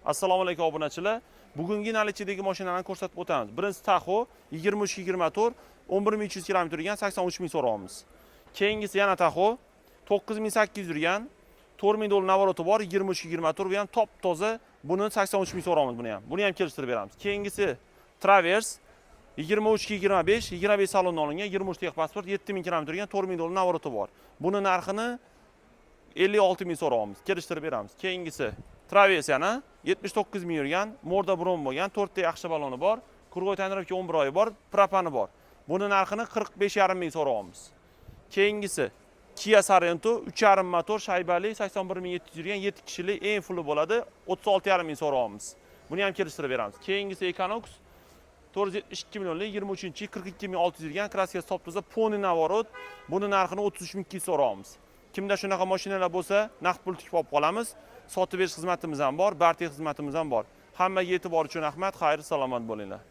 Assalomu alaykum, obunachilar. Bugungi наличие dagi mashinalarni ko'rsatib o'tamiz. Birinchisi Tahoe 23 24, 11 300 kilometr yurgan, 83 ming so'rayapmiz. Keyingisi yana Tahoe, 9800 yurgan, 4000 dollar наворот i bor, 23 24, bu ham top toza. Buni 83 ming so'rayapmiz buni ham. Buni ham kelishtirib beramiz. Keyingisi Traverse 23 25, 25 salondan olingan, 23 texpasport, 7000 kilometr yurgan, 4000 dollar наворот i bor. Buni narxini 56 ming so'rayapmiz, kelishtirib beramiz. Keyingisi Traverse yana 79 ming yurgan, морда bron bo'lgan, to'rtta yaxshi baloni bor, круговой тонировка 11 oyi bor, propani bor. Buni narxini 45,5 ming so'rayapmiz. Keyingisi Kia Sorento 3,5 motor, shaybali, 81 700 yurgan, 7 kishilik, eng фулл i bo'ladi, 36,5 ming so'rayapmiz. Buni ham kelishtirib beramiz. Keyingisi Equinox 472 millionlik, 23, 42 600 yurgan, краска si top toza, полный наворот. Buni narxini 33 200 so'rayapmiz. Kimda shunaqa mashinalar bo'lsa, naqd pul tikib olib qolamiz. Sotib berish xizmatimiz ham bor, barter xizmatimiz ham bor. Hammaga e'tibor uchun rahmat, xayr, salomat bo'linglar.